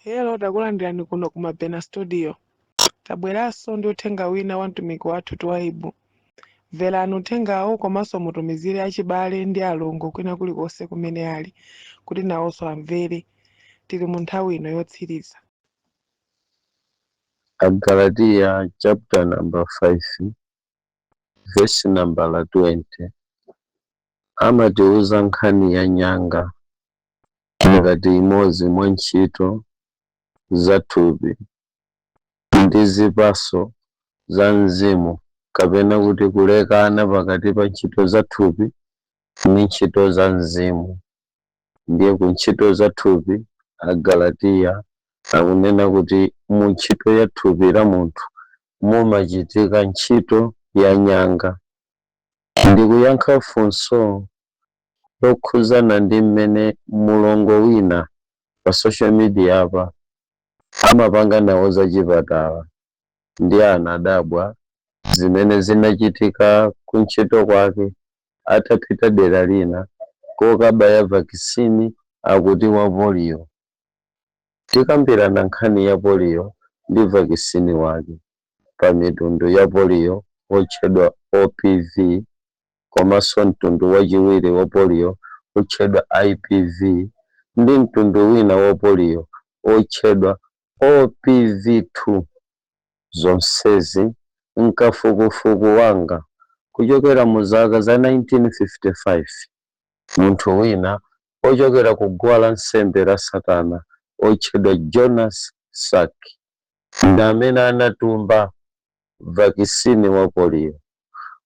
Hello, takulandirani kuno ku Mabena Studio. Tabweranso ndi uthenga wina wa mtumiki wathu Twaibu. Mverani uthengawo komanso mutumizire achibale ndi alongo kwina kulikonse kumene ali kuti nawonso amvere. Tili mu nthawi ino yotsiriza. Agalatiya chapter number 5 verse number 20 amatiuza nkhani ya nyanga ngati imodzi mwa ntchito za thupi ndi zipatso za mzimu, kapena kuti kulekana pakati pa ntchito za thupi ndi ntchito za mzimu. Ndiye ku ntchito za thupi, Agalatiya akunena kuti mu ntchito ya thupi la munthu mumachitika ntchito ya nyanga. Ndikuyankha funso lokhuzana ndi mmene mulongo wina pa social media apa amapanga nawo zachipatala, ndi anadabwa zimene zinachitika ku ntchito kwake atapita dera lina kokabaya vaccine akuti wa polio. Tikambirana nkhani ya polio ndi vaccine wake pa mitundu ya polio otchedwa OPV, komanso mtundu wachiwiri wa polio otchedwa IPV, ndi mtundu wina wa polio otchedwa OPV2. Zonsezi nkafukufuku wanga kuchokera mu zaka za 1955, munthu wina ochokera ku guwa lansembe la Satana otchedwa Jonas Salk ndi amene anatumba vaccine wa polio.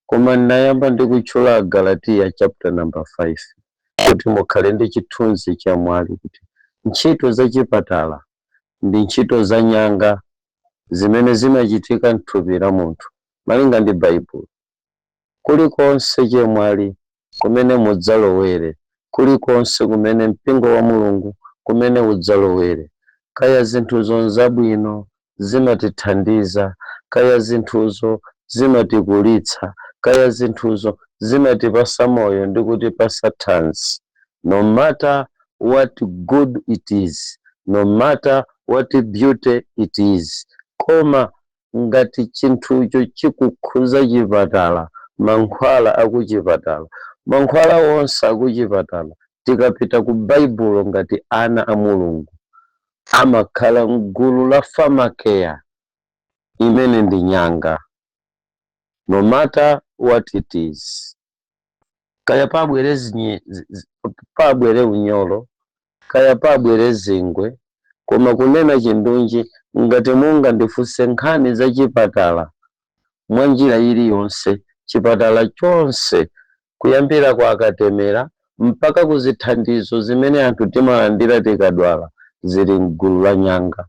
Koma ndinayamba ndi kutchula Galatiya chapter number 5 kuti mukhale ndi chithunzi chamwali kuti ntchito zachipatala ndi ntchito za nyanga zimene zimachitika mthupi la munthu malinga ndi Baibulo. Kulikonse, chemwali, kumene mudzalowere, kulikonse kumene mpingo wa Mulungu kumene udzalowere, kaya zinthuzo nzabwino, zimatithandiza, kaya zinthuzo zimatikulitsa, kaya zinthuzo zimatipasa moyo ndi kutipasa thanzi, no matter what good it is, no matter what beauty it is, koma ngati chinthucho chikukhuza chipatala, mankhwala akuchipatala, mankhwala onse akuchipatala, tikapita ku Baibulo ngati ana a Mulungu, amakhala mgulu la pharmakeia, imene ndi nyanga, no matter what it is. Kaya pabwere pabwere unyolo, kaya pabwere zingwe, koma kunena chindunji, ngati mungandifunse nkhani za chipatala mwa njira iliyonse, chipatala chonse kuyambira kwa akatemera mpaka kuzithandizo zimene anthu timalandira tikadwala, zili mgulu la nyanga.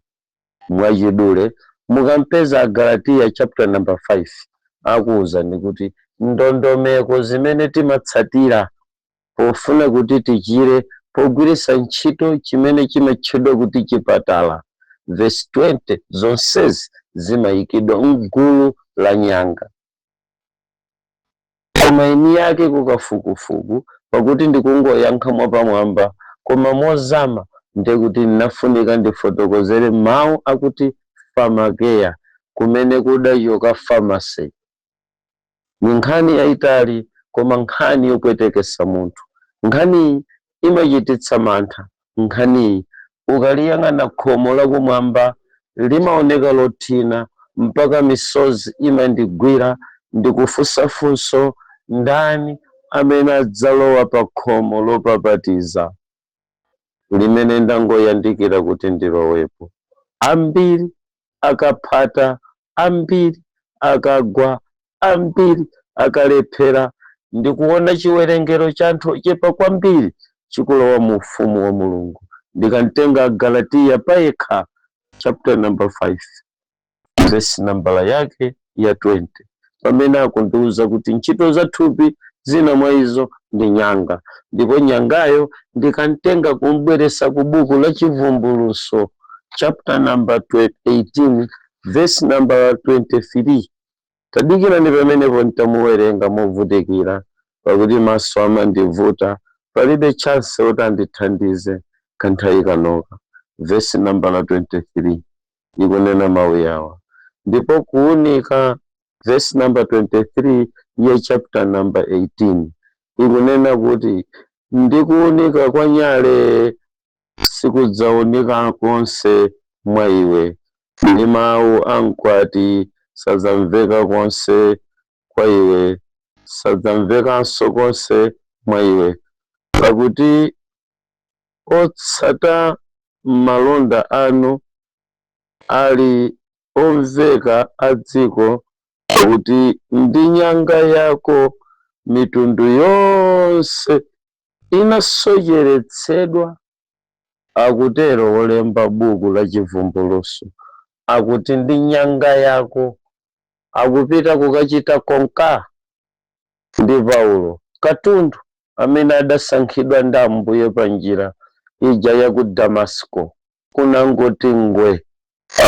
Mwachidule, mukampeza Agalatiya chapter number 5 akuwuzani kuti ndondomeko zimene timatsatira pofuna kuti tichire pogwiritsa ntchito chimene chimatchedwa kuti chipatala, verse 20, zonsezi zimayikidwa mgulu la nyanga. Koma eni yake kukafukufuku, pakuti ndikungoyankha mwapamwamba, koma mozama ndekuti ndinafunika ndifotokozere mawu akuti pharmakeia, kumene kudachoka pharmacy. Ni nkhani yayitali, koma nkhani yopwetekesa munthu. Nkhaniyi imachititsa mantha. Nkhaniyi ukaliyang'ana khomo lakumwamba limaoneka lothina, mpaka misozi imandigwira ndikufunsa funso: ndani amene adzalowa pa khomo lopapatiza limene ndangoyandikira kuti ndilowepo? Ambiri akaphata, ambiri akagwa, ambiri akalephera, ndikuona chiwerengero cha anthu ochepa kwambiri chikulowa mu ufumu wa Mulungu. Ndikamtenga Galatiya payekha chapter number 5 verse nambala yake ya 20, pamene akundiuza kuti ntchito za thupi zina mwa izo ndi nyanga. Ndipo nyangayo ndikamtenga kumbweresa ku buku la Chivumbulutso chapter number 18 verse number 23. Tadikirani pamenepo, ntamuwerenga movutikira, pakuti maso amandivuta, palibe chance kuti andithandize kanthawi kanoka. Vesi nambala 23 ikunena mawu yawa, ndipo kuunika, vesi number 23 ya chapter number 18 ikunena kuti ndi kuunika kwa nyale sikudzaoneka konse mwa iwe, ndi mawu a mkwati sadzamveka konse kwa iwe, sadzamvekanso konse mwa iwe, pakuti otsata malonda anu ali omveka a dziko, kuti ndi nyanga yako mitundu yonse inasocheretsedwa. Akutero wolemba buku la Chivumbulutso, akuti ndi nyanga yako. Akupita kukachita konka ndi Paulo, katundu amene adasankhidwa ndi Ambuye pa njira ija ya ku Damasiko. Kunangoti ngwe,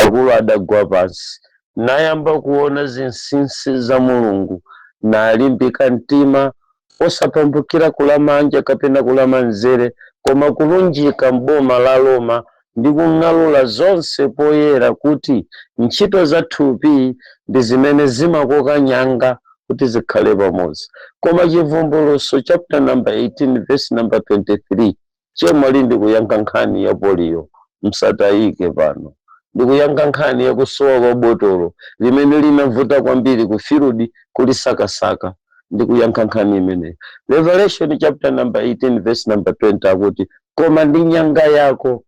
akulu adagwa pansi, nayamba kuona zinsinsi za Mulungu, nalimbika mtima osapambukira kulamanja kapena kulamanzere, koma kulunjika mboma la Roma ndi kung'alula zonse poyera kuti ntchito za thupi ndi zimene zimakoka nyanga kuti zikhale pamodzi. Koma Chivumbulutso chapter number 18 verse number 23, chemwali, ndikuyankha nkhani ya poliyo, msatayike pano. Ndikuyankha nkhani yakusowa kwa botolo limene linavuta kwambiri ku field kulisakasaka. Ndikuyankha nkhani imeneyi. Revelation chapter number 18 verse number 20 akuti, koma ndi nyanga yako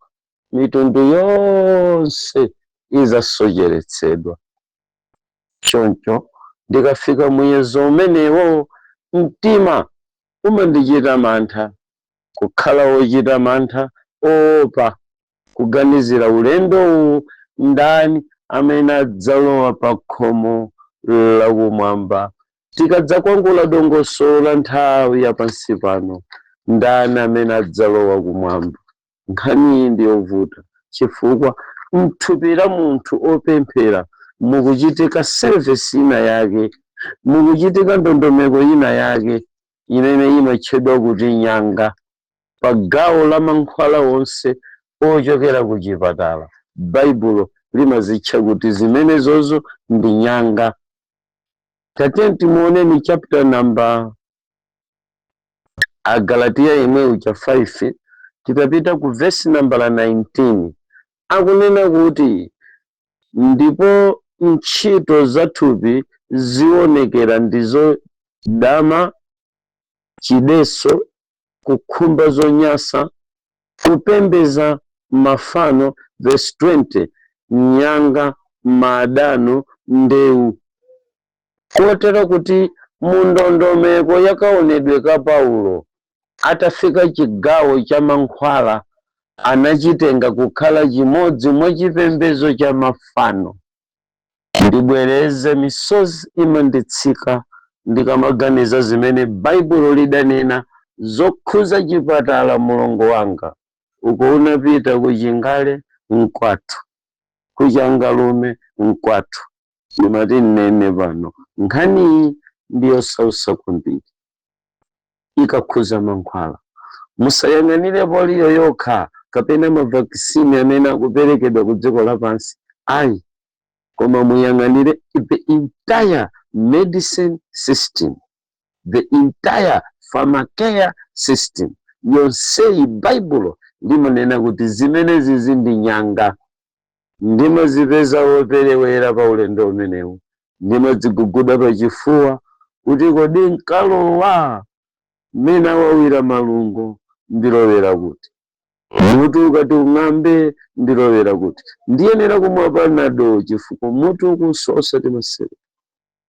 mitundu yonse izasocheretsedwa. Choncho ndikafika muyezo umenewo, mtima umandichita mantha, kukhala wochita mantha, oopa kuganizira ulendo uwu, ndani amene adzalowa pa khomo lakumwamba tikadzakwangula dongosolo la nthawi ya pansi pano? Ndani amene adzalowa kumwamba? Nkhani iyi ndi yovuta, chifukwa mthupi la munthu opemphera mukuchitika service ina yake, mukuchitika ndondomeko ina yake imene imatchedwa kuti nyanga. Pa gawo la mankhwala onse ochokera ku chipatala, Baibulo limazitcha kuti zimenezozo ndi nyanga. Tatiyeni timuoneni chapter number Agalatiya imwe uja 5, tikapita ku verse number 19, akunena kuti ndipo ntchito za thupi zionekera, ndizo dama, chideso, kukhumba zonyasa, kupembeza mafano, verse 20, nyanga, madano, ndewu. Kotero kuti mu ndondomeko yakaonedwe ka Paulo, atafika chigawo cha mankhwala, anachitenga kukhala chimodzi mwa chipembedzo cha mafano. Ndibwereze, misozi imanditsika ndikamaganiza zimene Baibulo lidanena zokhuza chipatala. Mulongo wanga, uko unapita kuchingale nkwathu, kuchangalume nkwathu. Ndimati nnene pano, nkhaniyi ndiyosausa kwambiri ikakhuza mankhwala. Musayang'anire poliyo yokha kapena ma vaccine amene akuperekedwa ku dziko lapansi, ayi, koma muyang'anire the entire medicine system, the entire pharmacare system yonseyi. Baibulo limanena kuti zimenezi ndi nyanga. Ndimazipeza woperewera pa ulendo umenewu, ndimadziguguda pachifuwa kuti kodi nkalowa mmene awawira malungo, ndilowera kuti? Mutu ukati ung'ambe, ndilowera kuti? Ndiyenera kumwa Panado chifukwa mutu ukusosa, timasere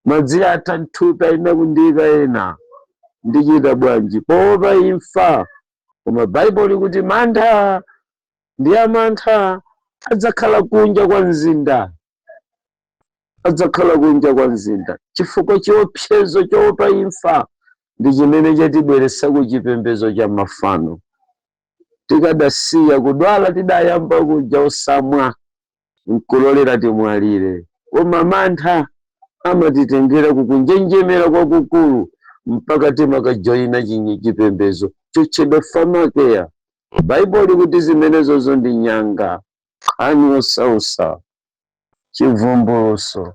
madzi atha mthupi, ayina kundika ena, ndichita bwanji poopa imfa? Koma Baibulo likuti mantha ndi amantha adzakhala kunja kwa mzinda, adzakhala kunja kwa mzinda, chifukwa chiopsezo choopa imfa ndi chimene chatibweretsa ku chipembedzo cha mafano. Tikadasiya kudwala tidayamba kuja, osamwa nkulolera timwalire, koma mantha amatitengera kukunjenjemera kwakukulu mpaka timakajoyina chipembedzo chotchedwa pharmakeia. Baibulo likuti zimenezozo ndi nyanga. Nkhani yosausa. Chivumbuluso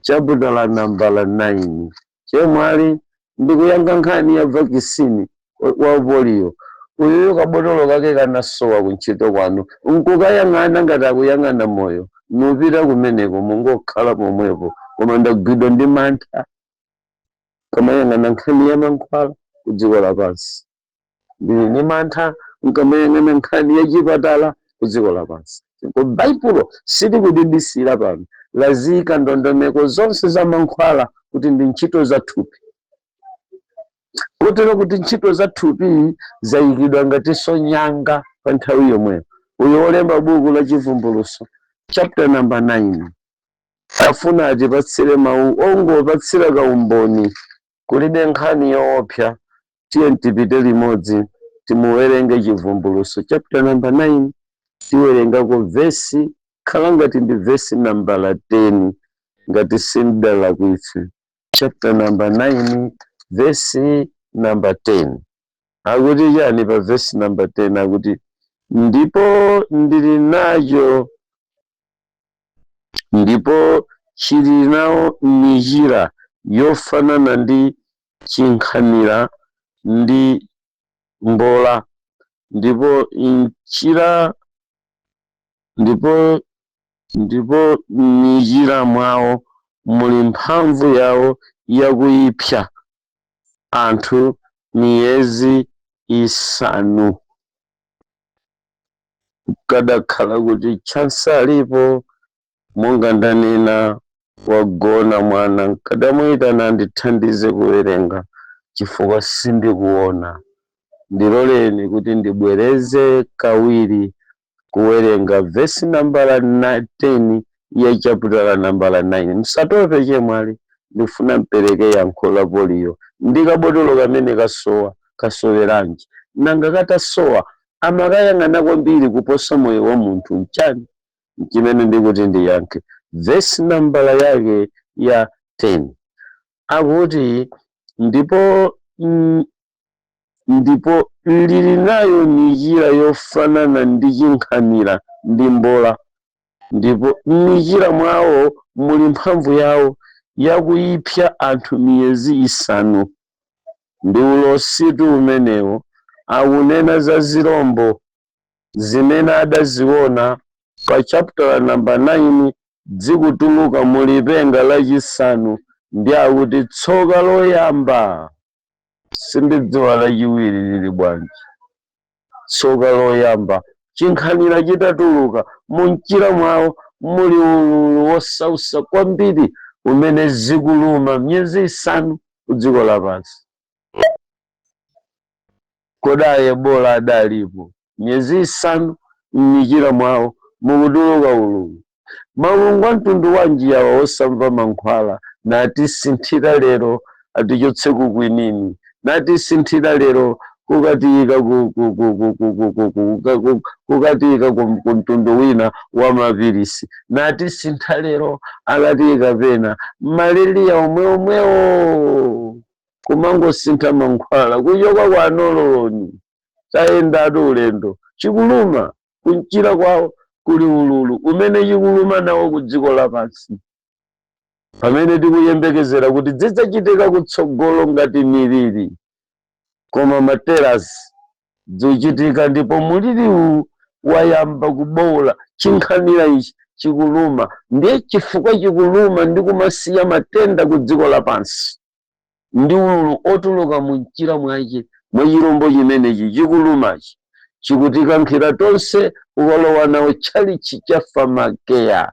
chaputala nambala 9. Chemwali, ndikuyankha nkhani ya vaccine wa polio. Uyuyu kabotolo kake kanasowa kuntchito kwanu, nkukayang'ana ngati akuyang'ana moyo, nupita kumeneko, mungokhala pomwepo. Koma ndagwidwa ndi mantha kamayang'ana nkhani ya mankhwala ku dziko lapansi. Ndili ndi mantha nkamayang'ana nkhani ya chipatala ku dziko lapansi. Ko Baibulo silikudibisira pano, lazika ndondomeko zonse za mankhwala kuti ndi ntchito za thupi, kotero kuti ntchito za thupi zayikidwa ngatinso nyanga pa nthawi yomweyo. Uyo wolemba buku la Chivumbuluso chapter number 9 afuna atipatsire mawu ongopatsira kaumboni. Kulibe nkhani yoopsa. Tiye tipite limodzi, timuwerenge Chivumbuluso chapter number 9. Tiwerengako vesi, khala ngati ndi vesi nambala 10 ngati sindalakwitse. Chapter number 9, vesi number 10 akuti chani? Pa vesi number 10 akuti, "Ndipo ndili nacho, ndipo chili nawo michira yofanana ndi chinkhanira ndi mbola, ndipo mchira ndipo michira mwawo muli mphamvu yawo yakuyipsa anthu miyezi 5." Kadakhala kuti chance alipo, monga ndanena, wagona mwana, nkadamuyitana andithandize kuwerenga chifukwa sindikuona. Ndiloleni kuti ndibwereze kawiri kuwerenga vesi nambala 10 ya chaputala nambala 9. Msatope chemwali, ndifuna mpereke yankho la poliyo ndi kabotolo kamene kasowa. Kasoweranji? Nanga katasowa amakayang'ana kwambiri kuposa moyo wa munthu nchani? Chimene ndikuti ndiyankhe, vesi nambala yake ya 10 akuti, "Ndipo lili nayo michira yofanana ndi chinkhanira ndi mbola, ndipo m'michira mwawo muli mphamvu yawo yakuyipsa anthu miyezi 5." Ndi ulositu umenewo. Akunena za zirombo zimene adaziona pa chapter number 9 zikutuluka mu lipenga lachisanu, ndi akuti tsoka loyamba. Sindidziwa lachiwiri lili bwanji. Tsoka loyamba, chinkhanira chitatuluka, mumchira mwawo muli ululu wosausa kwambiri umene zikuluma miyezi 5 ku dziko lapansi. Kodi Ebola adalipo? Miyezi 5 m'michira mwawo mukutuluka ululu. Malungu a mtundu wanji awa osamva mankhwala? Natisinthira lero atichotse ku quinine, natisinthira lero kukatiyika ku mtundu wina wa mapilisi, natisintha lero akatiyika pena malaria omwe omwewo, kumangosintha mankhwala kuchoka kwa anololoni. Tayendatu ulendo. Chikuluma kumchira kwawo kuli ululu umene chikuluma nawo ku dziko lapansi, pamene tikuyembekezera kuti zidzachitika kutsogolo ngati miliri, koma materasi zikuchitika, ndipo muliriwu wayamba kubowola. Chinkhanira ichi chikuluma, ndiye chifukwa chikuluma ndi kumasiya matenda ku dziko lapansi ndi ululu otuluka mu mchira mwache mwa chirombo chimenechi chikulumachi, chikutikankhira tonse kukalowa nawo tchalichi cha pharmakeia,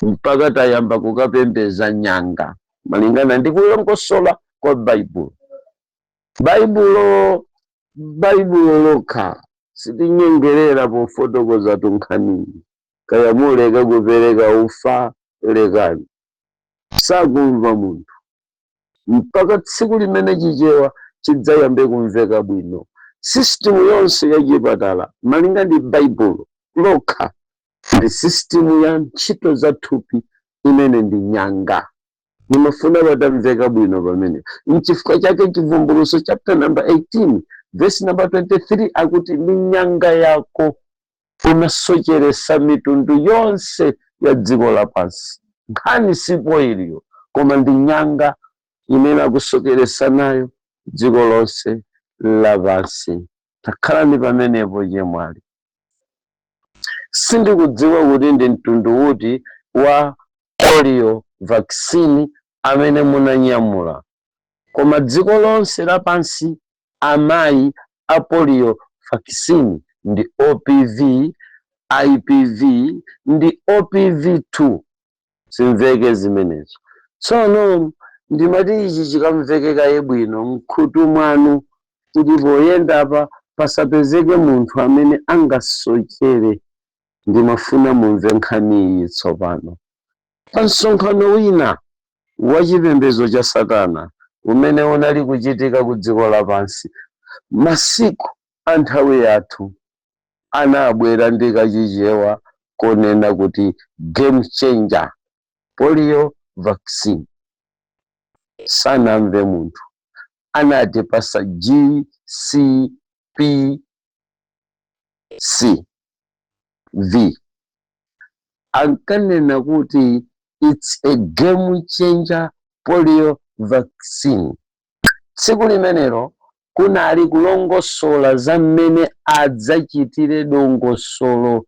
mpaka tayamba kukapembeza nyanga, malingana ndi kulongosola kwa Baibulo. Baibulo, Baibulo lokha sitinyengerera pofotokoza tunkhaniyi. Kaya muleka kupereka ufa, lekani, sakumva munthu mpaka tsiku limene Chichewa chidzayambe kumveka bwino. System yonse ya chipatala, malinga ndi Baibulo lokha, ndi system ya ntchito za thupi imene ndi nyanga. Nimafuna patamveka bwino pamene. Nchifukwa chake Chivumbuluso chapter number 18 verse number 23 akuti ndi nyanga yako. Unasocheresa mitundu yonse ya dziko lapansi. Nkhani sipo iliyo, koma ndi nyanga imene akusokeresa nayo dziko lonse lapansi. Takhalani pamenepo, chemwali. Sindikudziwa kuti ndi mtundu uti wa polio vaccine amene munanyamula, koma dziko lonse lapansi amayi a polio vaccine ndi OPV, IPV ndi OPV2. Simveke zimenezo. Tsono ndimati ichi chikamvekekaye bwino mkhutu mwanu kuti poyendapa pasapezeke munthu amene angasochere. Ndimafuna mumve nkhaniyi tsopano. Pa msonkhano wina wa chipembedzo cha satana umene unali kuchitika ku dziko lapansi masiku a nthawi yathu, anabwera ndi kachichewa konena kuti "game changer polio vaccine". Sanamve munthu. Anatipasa GCPC V. Ankanena kuti it's a game changer polio vaccine. Tsiku limenelo kunali kulongosola za mmene adzachitire dongosolo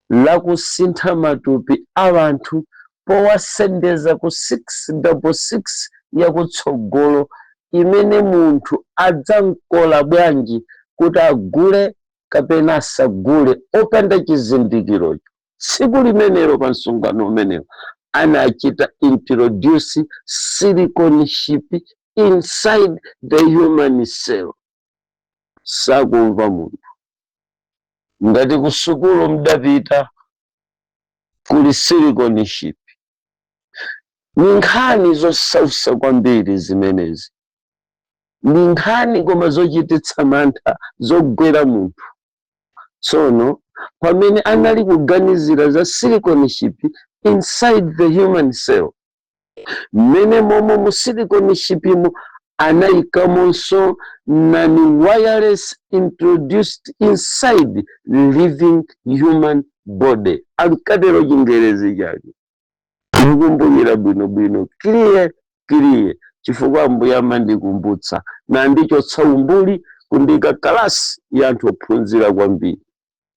lakusintha matupi a anthu powasendeza ku 666 yakutsogolo, imene munthu adzamkola bwanji kuti agule kapena asagule opanda chizindikirocho. Tsiku limenelo, pa msonkhano umenewo, anachita introduce silicon chip inside the human cell. Sakumva munthu. Ngati kusukulu mdapita, kuli silicon chip. Ni nkhani zosausa kwambiri zimenezi, ni nkhani koma zochititsa mantha zogwera munthu. Tsono pamene anali kuganizira za silicon chip inside the human cell, mmene momwe mu silicon chip mo anayikamonso nani wireless introduced inside living human body, ankatero Chingerezi chake. Ndikukumbukira bwinobwino, clear clear, chifukwa Ambuye amandikumbutsa nandichotsa umbuli kundika kalasi ya anthu ophunzira kwambiri,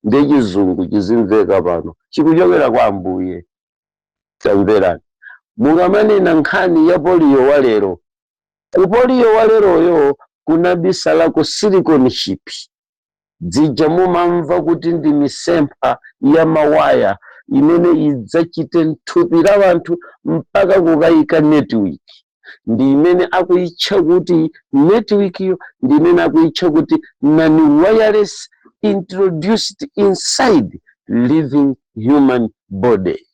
ndi Chizungu chizimveka pano chikuchokera kwa Ambuye. Tamverani, mukamanena nkhani ya poliyo wa lero, ku poliyo wa leroyo kunabisalako silicon chip. Dzija mumamva kuti ndi misempha ya mawaya imene idzachite mthupi la anthu mpaka kukayika network, ndi imene akuyitcha kuti network yo, ndi imene akuyitcha kuti nani wireless introduced inside living human body.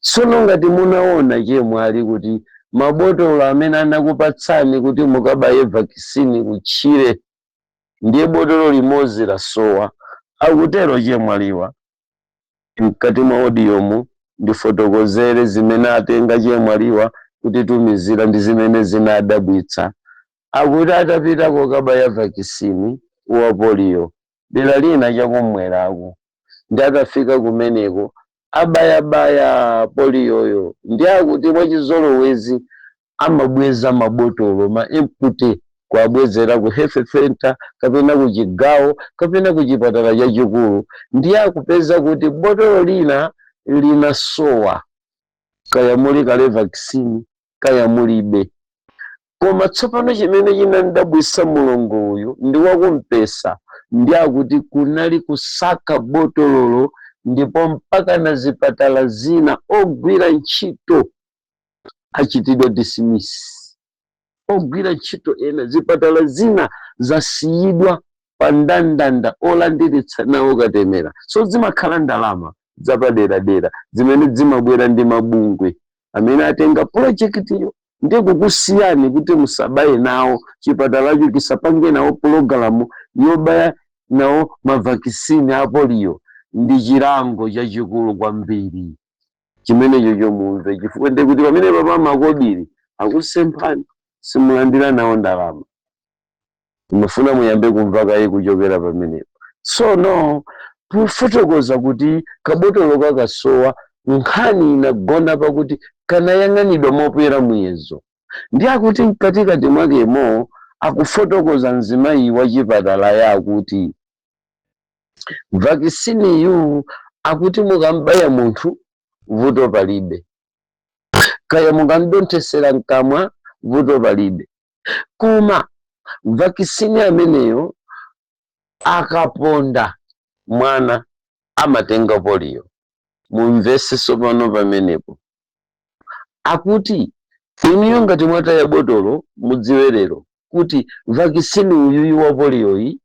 Tsono ngati munaona, chemwali, kuti mabotolo amene anakupatsani kuti mukabaye vaccine kutchire, ndiye botolo limodzi lasowa, akutero chemwaliwa. Mkati mwa audiomu ndifotokozere zimene atenga chemwaliwa kutitumizira ndi zimene zinadabwitsa. Akuti atapita kokabaya vaccine wa polio dera lina chakumwerako, ndi atafika kumeneko abayabaya poliyoyo, ndi akuti mwachizolowezi amabweza mabotolo ma empty, kuabwezera ku health center kapena ku chigawo kapena ku chipatala chachikulu. Ndiye akupeza kuti botolo lina linasowa, kaya muli kale vaccine kaya mulibe. Koma tsopano chimene chinandidabwitsa, mulongo uyu ndi wakumpesa, ndi akuti kunali kusaka botololo, ndipo mpaka na zipatala zina ogwira ntchito achitidwa dismiss, ogwira ntchito ena zipatala zina zasiyidwa pa ndandanda olandiritsa nawo katemera. So zimakhala ndalama zapaderadera zimene zimabwera ndi mabungwe amene atenga projektiyo ndi kukusiyani kuti musabaye nawo, chipatalacho chisapange nawo pulogalamu yobaya nawo ma vaccine a polio. Ndi chilango chachikulu kwambiri chimenecho chomumve, chifukwa ndikuti pamene papa makobiri akusemphani, simulandira nawo ndalama. Mufuna muyambe kumva kaye kuchokera pamenepo. Tsono pofotokoza kuti kabotolo kakasowa, nkhani inagona pakuti kanayang'anidwa mopera muyezo, ndi akuti mkatikati mwakemo akufotokoza mzimayi wa chipatala yakuti vaccine yu akuti mukambaya munthu vuto palibe, kaya mukamdonthesera mkamwa vuto palibe, koma vaccine ameneyo akaponda mwana amatenga polio. Mumvese pano pamenepo, akuti inuyo ngati mwataya botolo, mudziwe lero kuti vaccine uyuyu wa polioyi,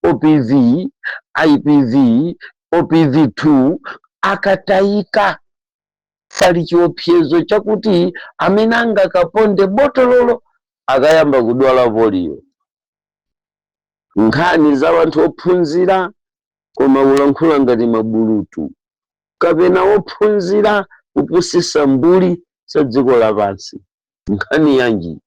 OPV, IPV, OPV2, akatayika pali chiopsezo chakuti amene angakaponde botololo akayamba kudwala polio. Nkhani za anthu ophunzira koma kulankhula ngati mabulutu, kapena ophunzira kupusisa mbuli za dziko lapansi. Nkhani yanji?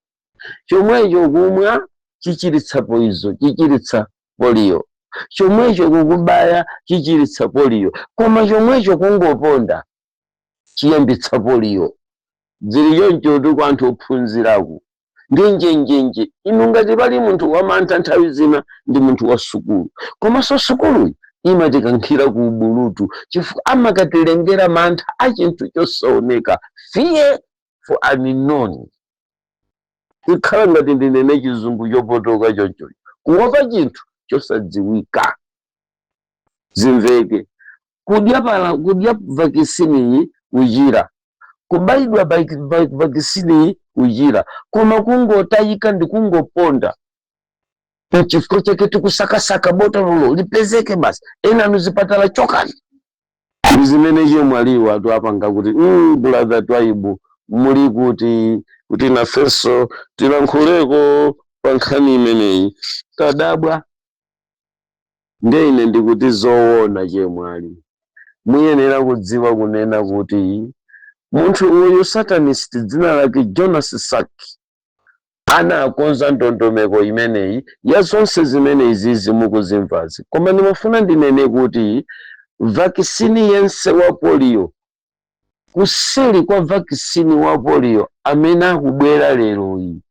Chomwecho kumwa chichiritsa poison, chichiritsa polio, chomwecho kukubaya chichiritsa polio, koma chomwecho kungoponda chiyambitsa polio. Zili choncho kwa anthu ophunziraku ndi njenjenje. Inu, ngati pali munthu wamantha nthawi zina ndi munthu wa sukulu, komanso sukuluyi imatikankhira ku ubulutu chifukwa amakatilengera mantha a chinthu chosaoneka, fear for unknown. Ikhala ngati ndinene chizungu chopotoka chonchocho, kuopa chinthu chosadziwika. Zimveke, kudya pala kudya vaccine iyi kuchira, kubayidwa vaccine iyi kuchira, koma kungotayika ndi kungoponda. Chifukwa chake tikusakasaka botololo lipezeke basi. Ena muzipatala chokani. Ndi zimene chemwaliwa atu apanga kuti brother Twaibu, muli kuti nafenso tilankhuleko pa nkhani imeneyi? Tadabwa. Ndiye ine ndikuti zoona, chemwali, muyenera kudziwa kunena kuti munthu uyu satanist dzina lake Jonas Salk anakonza ndondomeko imeneyi ya zonse zimene izizi mukuzimvazi. Koma ndimafuna ndinene kuti vaccine yense wa polio, kuseri kwa vaccine wa polio amene akubwera leroyi,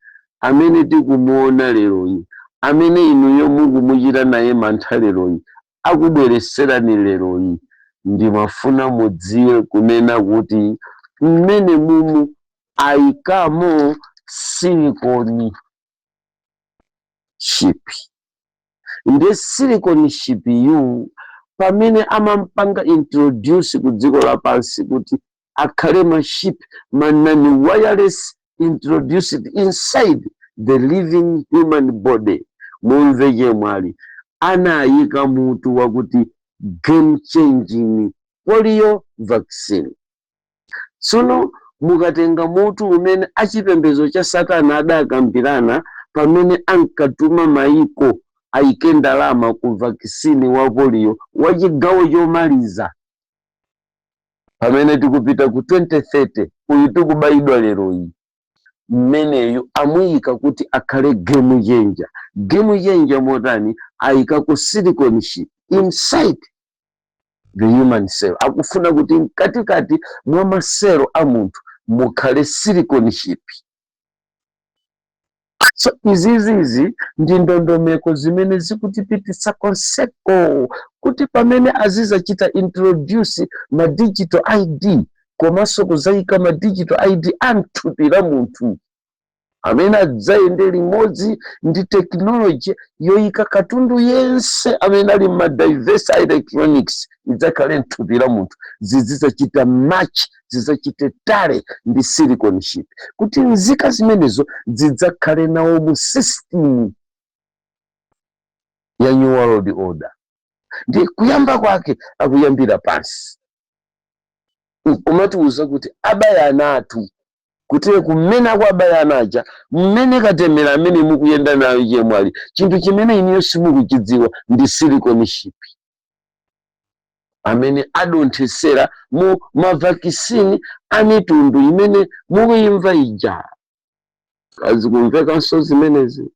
amene tikumuona leroyi, amene inuyo mukumuchita naye mantha leroyi, akubwereserani leroyi, ndimafuna mudziwe kunena kuti mmene mumu ayikamo silicon chip. Ndi silicon chip yu pamene amampanga introduce ku dziko lapansi kuti akhale ma chip, ma nano wireless introduced inside the living human body, mumve chemwali, anayika mutu wakuti game changing polio vaccine. Tsono mukatenga mutu umene achipembedzo cha Satana adakambirana pamene ankatuma maiko ayike ndalama ku vaccine wa polio wa chigawo chomaliza, pamene tikupita ku 2030, uyu tikubayidwa leroyi, mmeneyu amuyika kuti akhale game changer. Game changer motani? Ayika ku silicon chip inside the human cell. Akufuna kuti mkatikati mwa maselo a munthu mukhale silicon chip. So izizizi ndi ndondomeko zimene zikutipititsa konseko kuti pamene azizachita introduce ma digital ID, komanso kuzayika ma digital ID a mthupi la munthu amene adzayende limodzi ndi technology yoyika katundu yense amene ali ma diverse electronics idzakhale mthupi la munthu, zizidzachita match, zidzachite tally ndi silicon chip, kuti nzika zimenezo zidzakhale nawo mu system ya New World Order. Ndi kuyamba kwake akuyambira pansi, umatiuza kuti abaya ana athu kuti kumene akuabaya ana aja, mmene katemera amene mukuyenda nayo, chemwali, chinthu chimene iniyo simukuchidziwa ndi silicon chip amene adonthesera mu ma vaccine a mitundu imene mukuyimva ija. Kazikumvekanso zimenezi.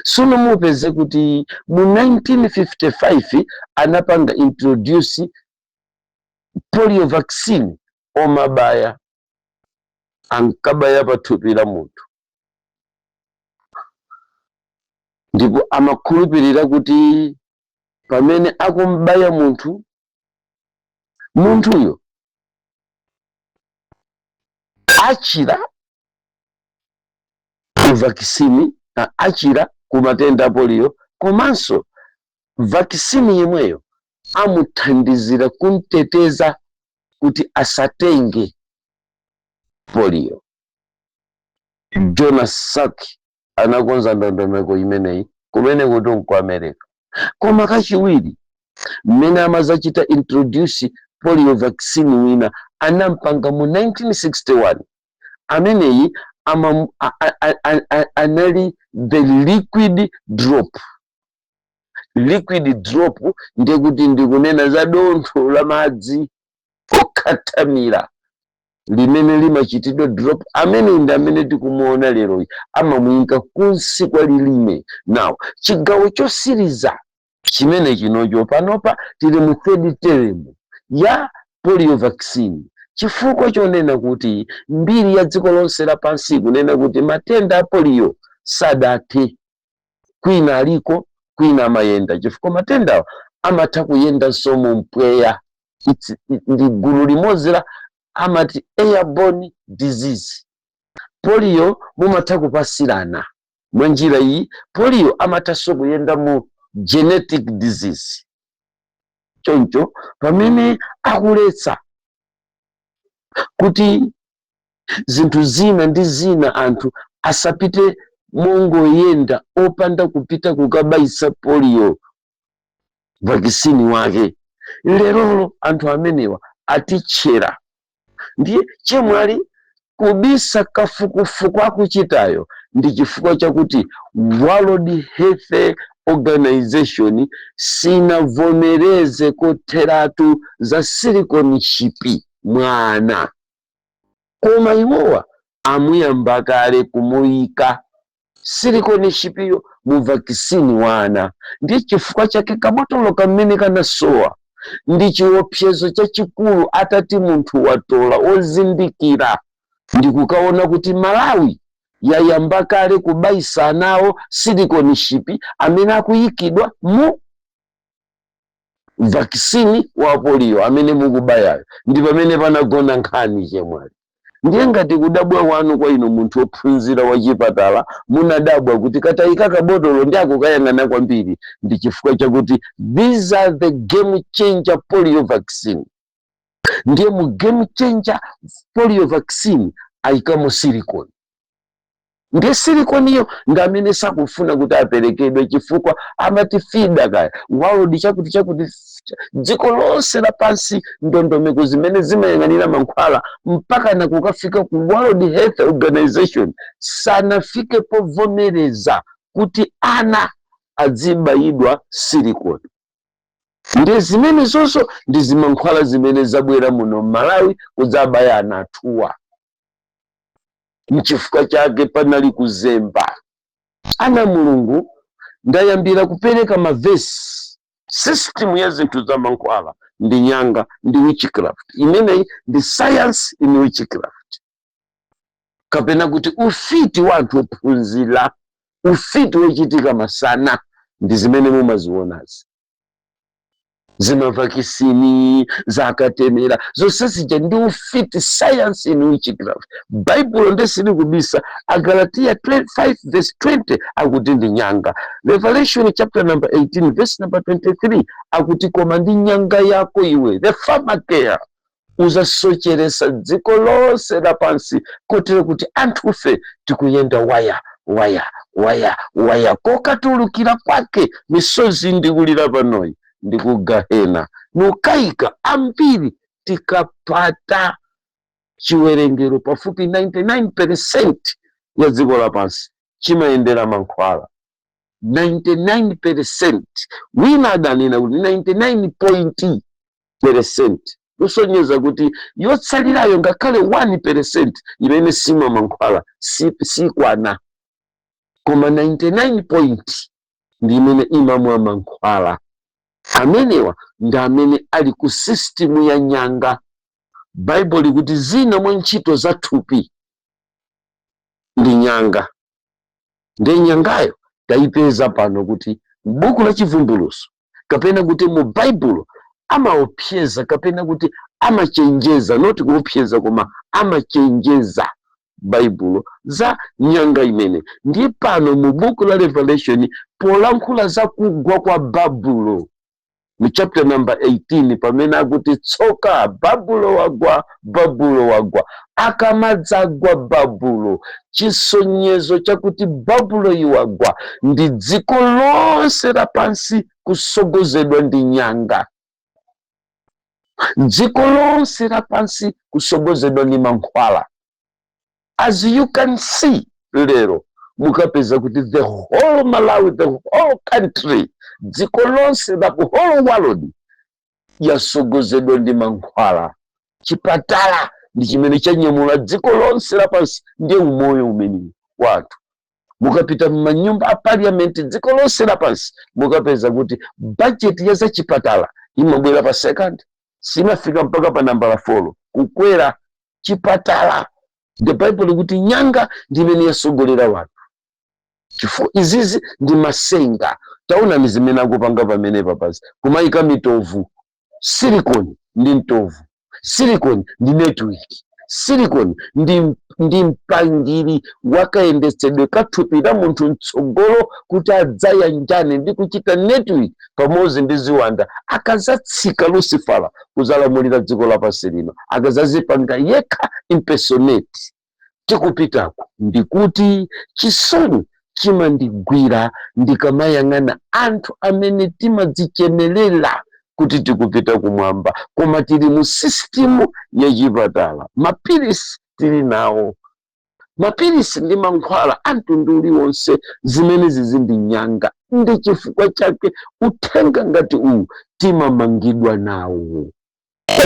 Sono mupeze kuti mu 1955 anapanga introduce polio vaccine omabaya, ankabaya pa thupi la munthu, ndipo amakhulupirira kuti pamene akumbaya munthu, munthuyo achira ku vaccine, achira ku matenda a polio, komanso vaccine yemweyo amuthandizira kumteteza kuti asatenge polio. Jonas Salk anakonza ndondomeko imeneyi kumene kuti nku America. Koma kachiwiri mmene amazachita introduce polio vaccine wina anampanga mu 1961. Ameneyi anali the liquid drop. Liquid drop ndiye kuti ndikunena za dontho la madzi okhathamira limene limachitidwa drop. Amene ndi amene tikumuona leroyi, amamuyika kunsi kwa lilime. Now, chigawo chosiriza chimene chinocho, panopa tili mu third term ya polio vaccine, chifukwa chonena kuti mbiri ya dziko lonse lapansi kunena kuti matenda a polio sadathe, kwina aliko, kwina amayenda, chifukwa matendawa amatha kuyendanso mu mpweya. Ndi gulu limodzi la amati airborne disease. Polio mumatha kupasirana mwa njira iyi. Polio amathanso kuyenda mu genetic disease. Choncho pamene akuletsa kuti zinthu zina ndi zina anthu asapite mongoyenda opanda kupita kukabayisa polio vaccine wake, lerolo anthu amenewa atitchera. Ndiye chemwali, kubisa kafukufuku akuchitayo ndi chifukwa chakuti World Health Organization sinavomereze kotheratu za silicone chip mwana, koma iwowa amuyamba kale kumuyika silicone chip-yo mu vaccine wana. Ndiye chifukwa chake kabotolo kamene kanasowa ndi chiopsezo chachikulu. Atati munthu watola ozindikira ndi kukaona kuti Malawi yayamba kale kubayisa nawo silicone chip amene akuyikidwa mu vaccine wa polio amene mukubayayo, ndi pamene panagona nkhani, chemwali. Ndiye ngati kudabwa kwanu kwa ino munthu wophunzira wa chipatala, munadabwa kuti katayika kabotolo ndi akukayang'ana kwambiri, ndi chifukwa chakuti these are the game changer polio vaccine. Ndiye mu game changer polio vaccine ayikamo silicone. Ndiye silicone-yo ndi amene sakufuna kuti aperekedwe, chifukwa amati FIDA kaya world chakuti chakuti, dziko lonse lapansi, ndondomeko zimene zimayang'anira mankhwala mpaka na kukafika ku World Health Organization, sanafike povomereza kuti ana adzibayidwa silicone. Ndiye zimene zonso ndi zimankhwala zimene zabwera muno m'Malawi kudzabaya ana athuwa. Nchifukwa chake panali kuzemba. Ana Mulungu, ndayambira kupereka mavesi. System ya zinthu za mankhwala ndi nyanga, ndi witchcraft. Imeneyi ndi science in witchcraft, kapena kuti ufiti wa anthu ophunzira, ufiti wochitika masana, ndi zimene mumazionazi, zima vaccine zakatemera zonse zija ndi ufiti, science in witchcraft. Baibulo ndesili kubisa. Agalatiya 5 verse 20 akuti ndi nyanga. Revelation chapter number 18 verse number 23 akuti, koma ndi nyanga yako iwe, the pharmakeia, uzasocheresa dziko lonse lapansi, kotero kuti anthufe tikuyenda waya waya waya waya, kokatulukira kwake misozi ndikulira panoyi ndi ku gahena. Nukayika ambiri tikapata chiwerengero pafupi 99% ya dziko lapansi chimayendera mankhwala, 99%. Wina adanena kuti 99 point percent, kusonyeza kuti yotsalirayo ngakhale 1% imene simwa mankhwala sikwana. Koma 99 point ndi imene imamwa mankhwala. Amenewa ndi amene ali ku system ya nyanga. Baibulo likuti zina mwa ntchito za thupi ndi nyanga. Ndiye nyangayo tayipeza pano kuti buku la Chivumbulutso, kapena kuti mu Baibulo, amaopseza kapena kuti amachenjeza, not kuopseza koma amachenjeza Baibulo za nyanga imene. Ndiye pano mu buku la Revelation, polankhula za kugwa kwa Babulo mu chapter number 18, pamene akuti tsoka, Babulo wagwa, Babulo wagwa. Akamadzagwa Babulo, chisonyezo chakuti Babulo iwagwa ndi dziko lonse lapansi kusogozedwa ndi nyanga, dziko lonse lapansi kusogozedwa ndi mankhwala. As you can see, lero mukapeza kuti the whole Malawi, the whole country, dziko lonse, the whole world yasogozedwa ndi mankhwala. Chipatala ndi chimene chanyamula dziko lonse lapansi. Ndiye umoyo umene wathu, mukapita m'manyumba a parliament dziko lonse lapansi, mukapeza kuti budget ya zachipatala imabwera pa second, simafika mpaka pa nambala 4 kukwera chipatala. The Bible kuti nyanga ndi imene yasogolera wanthu, chifukwa izizi ndi masenga. Taonani zimene akupanga pamene papazi, kumayika mitovu. Silicon ndi mtovu, silicon ndi network, silicon ndi mpangiri wakayendetsedwe kathupi la munthu mtsogolo, kuti adzayanjane ndi kuchita network pamodzi ndi ziwanda akazatsika Lucifera kuzalamulira dziko lapansi lino, akazazipanga yekha impersonate. Tikupitako ndikuti chisoni chimandigwira ndikamayang'ana anthu amene timadzichemelera kuti tikupita kumwamba, koma tili mu system yachipatala. Mapilisi tili nawo, mapilisi ndi mankhwala a mtundu uliwonse, zimene zizi ndi nyanga. Ndi chifukwa chake uthenga ngati uwu timamangidwa nawo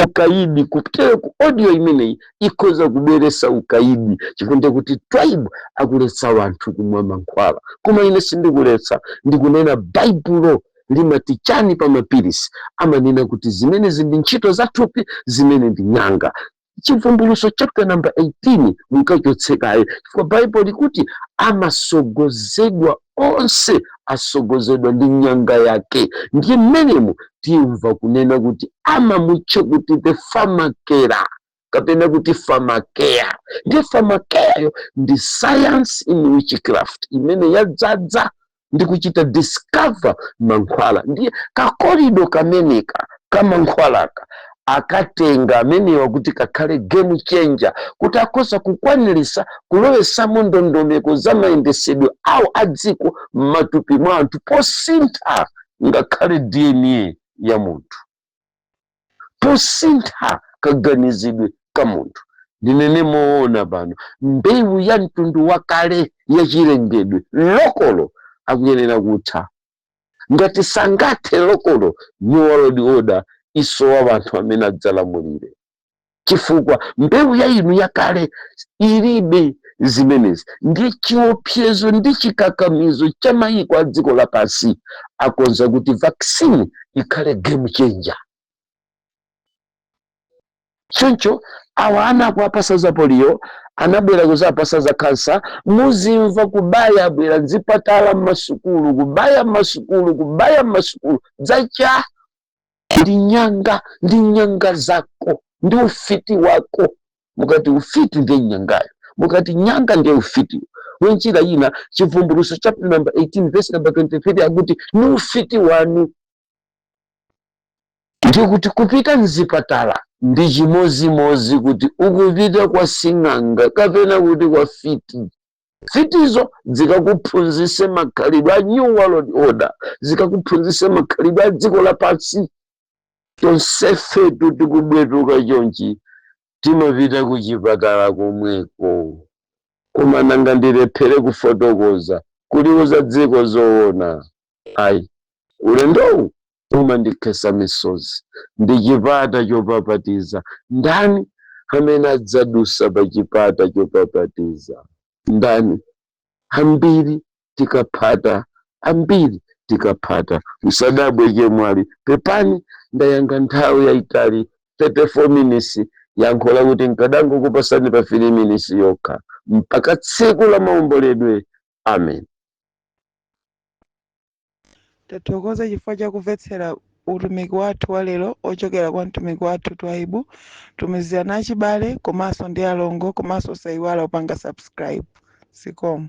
ukaidi. Kutere ku audio imeneyi ikhoza kubweresa ukaidi, chifukwa kuti Twaibu akuletsa wanthu kumwa mankhwala, koma ine sindikuletsa. Ndikunena Baibulo limati chani pa mapilisi. Amanena kuti zimenezi ndi ntchito za thupi, zimene ndi nyanga. Chivumbulutso chapter number 18 mukachotsekaye, chifukwa Baibulo likuti amasogozedwa onse, asogozedwa ndi nyanga yake. Ndiye mmenemo timva kunena kuti amamutcha kuti the pharmakeia kapena kuti pharmakeia. Ndiye pharmakeiayo ndi science in witchcraft imene yadzadza ndi kuchita discover mankhwala. Ndiye ka corridor kameneka kamankhwalaka akatenga amenewa kuti kakhale game changer, kuti akhoza kukwanirisa kulowesamo ndondomeko za mayendesedwe awo a dziko m'matupi mwa anthu, posintha ngakhale DNA ya munthu, posintha kaganizidwe ka munthu. Ndinene moona pano, mbewu ya mtundu wakale yachilengedwe, lokolo, akuyenera kutha. Ngati sangathe lokolo, new world order isowa wanthu amene adzalamulire, chifukwa mbewu ya inu yakale ilibe zimenezi. Ndiye chiopsezo ndi chikakamizo cha mayiko a dziko lapansi akonza kuti vaccine ikhale game changer. Choncho awa ana akuapasa za polio, anabwera kuzapasa za kansa. Muzimva kubaya, abwera mzipatala, mmasukulu, kubaya mmasukulu, kubaya mmasukulu. Dzacha ndi nyanga, ndi nyanga zako, ndi ufiti wako. Mukati ufiti ndiye nyangayo, mukati nyanga ndiye ufiti. Wenjira ina, Chivumbulutso chapter number 18 verse number 23 akuti ni ufiti wanu. Ndiye kuti kupita mzipatala ndi chimozimozi kuti ukupita kwa sing'anga kapena kuti kwa fiti. Fitizo zikakuphunzitse makhalidwe a new world order, zikakuphunzitse makhalidwe a dziko lapansi. Tonsefetu tikubwetuka chonchi, timapita kuchipatala komweko. Koma nanga ndilephere kufotokoza kuliuza dziko zoona? Ayi, ulendowu umandikhesa misozi. Ndi chipata chopapatiza. Ndani amene adzadusa pa chipata chopapatiza? Ndani? Ambiri timadzichemelera. Tikaphata ambiri, tikaphata. Msadabwe chemwali, pepani ndayanga nthawi yayitali, 34 minutes. Yankho lakuti nkadangokupasani pa 3 minutes yokha. Mpaka tsiku la maomboledwe, amen. Tathokoza chifukwa chakumvetsera utumiki wathu wa lero ochokera kwa mtumiki wathu Twaibu. Tumizirani achibale komanso ndi alongo, komanso osayiwala kupanga subscribe. Zikomo.